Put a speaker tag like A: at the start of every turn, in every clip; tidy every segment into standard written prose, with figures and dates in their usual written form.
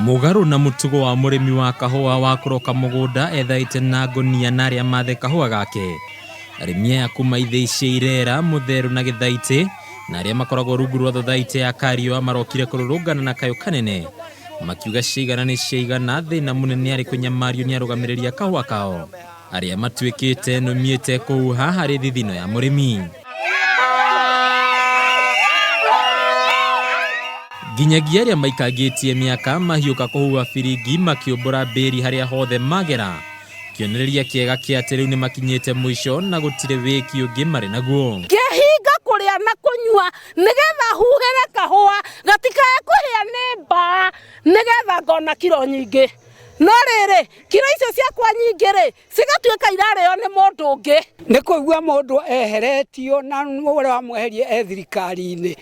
A: Mũgarũ na mũtugo wa mũrĩmi wa kahũa wa kũroka mũgũnda ethaĩte na ngũnia na arĩa mathe kahũa gake. Arĩmi aya kuma ithĩi cia Irera, Mũtherũ na Gĩthaitĩ na arĩa makoragwo rungu rwa thothaitĩ ya Kariũa marokire kũrũrũngana na kayũ kanene makiuga ciaigana nĩ ciaigana thĩna mũnene arĩ kũnyamario nĩ arũgamĩrĩri a kahũa kao arĩa matuĩkĩte nũmi ĩtekũhuha harĩ thithino ya mũrĩmi. Nginyagia arĩa maikangĩtie mĩaka mahiũka kũhuha biringi makĩũmbũra mbĩri harĩa hothe magera, kĩonereria kĩega kĩa atĩ rĩu nĩmakinyĩte mũico na gũtirĩ wĩki ũngĩ marĩ naguo.
B: Ngĩhinga kũrĩa na kũnyua nĩgetha huhĩre kahũa gatikae kũhĩa nĩ mbaa nĩgetha ngona kiro nyingĩ. No rĩrĩ, kiro icio ciakwa nyingĩ-rĩ, cigatuĩka irarĩo nĩ mũndũ ũngĩ.
C: Nĩ kũigua mũndũ eheretio na ũrĩa wamweheria e thirikari-inĩ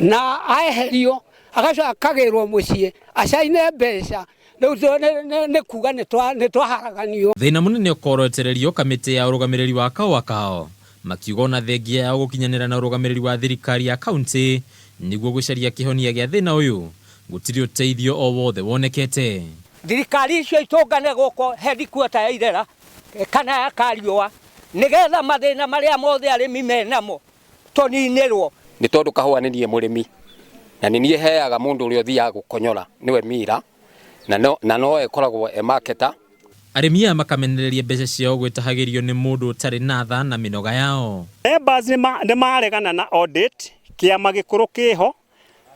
C: na aeherio agacoka akagĩrwo mũciĩ acaine mbeca rĩu nĩ kuga nĩ twaharaganio.
A: Thĩna mũnene ũkorotererio kamĩtĩ ya ũrũgamĩrĩri wa kahũa kao makiuga ona thengia yao gũkinyanĩra na ũrũgamĩrĩri wa thirikari ya kauntĩ nĩguo gũcaria kĩhonia gĩa thĩna ũyũ gũtirĩ ũteithio o wothe wonekete.
C: Thirikari icio itũngane gũkũ headquarter ya Irera kana ya Kariũa nĩgetha mathĩna marĩa mothe arĩmi menamo tũninĩrwo.
D: Nĩ tondũ kahũa nĩ niĩ mũrĩmi na nĩ niĩ heaga mũndũ ũrĩa ũthiaga gũkonyora nĩwe mira na no, na no ĩkoragwo e marketer.
A: Arĩmi aya makamenereria mbeca ciao gwĩtahagĩrio nĩ mũndũ ũtarĩ na tha na mĩnoga yao.
E: Members nĩ maregana na audit, kĩama gĩkũrũ kĩho,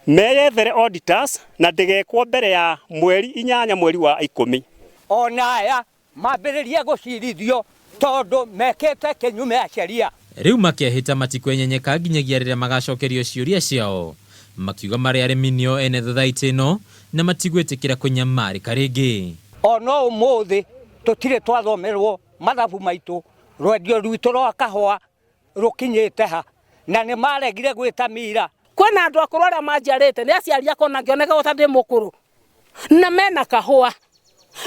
E: meyethere auditors na ndĩgekwo mbere ya mweri inyanya mweri wa ikũmi.
C: Ona aya mambĩrĩrie gũcirithio tondũ mekĩte kĩnyume ya sheria.
A: Rĩu makehĩta matikwenyenyeka nginyagia rĩrĩa magacokerio ciũria ciao. Makiuga marĩ arĩmi nĩo ene thothaitĩ ĩno na matigwĩtĩkĩra kũnyamarĩka rĩngĩ.
C: Ona ũmũthĩ tũtirĩ twathomerwo mathabu maitũ, rwendio rwitũ rwa kahũa rũkinyĩte ha, na nĩ maregire gwĩta mira.
B: Kwĩna andũ akũrũ arĩa manjiarĩte, nĩ aciari akwa ona ngĩoneka ta ndĩ mũkũrũ, na mena kahũa.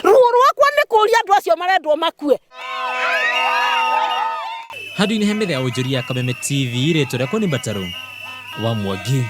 B: Ruo rwakwa nĩ kũria andũ acio marendwo makue.
A: Handũ-inĩ he metha ya wonjoria ya Kameme TV, rĩtwa rĩakwa nĩ Mbatarũ wa Mwangi.